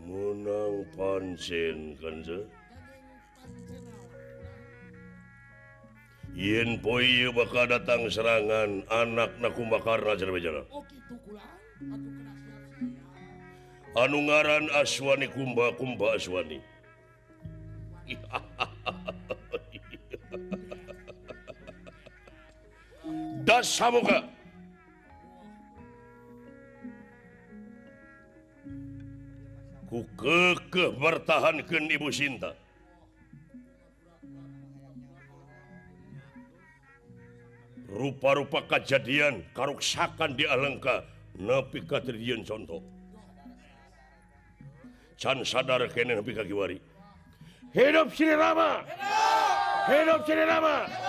Menang pancen kanjeng. Yen poe ieu bakal datang serangan anakna Kumbakarna cenah bejana. Oh kitu kula. Atuh kena siap-siap. Anu ngaran Aswani Kumba Kumba Aswani. Dasamuka. Ku kekeh bertahankeun Ibu Sinta. Rupa-rupa kejadian karuksakan di Alengka nepi ka teu dijieun contoh. Can sadar keneh nepi ka kiwari. Hidup Sri Rama. Hidup Sri Rama.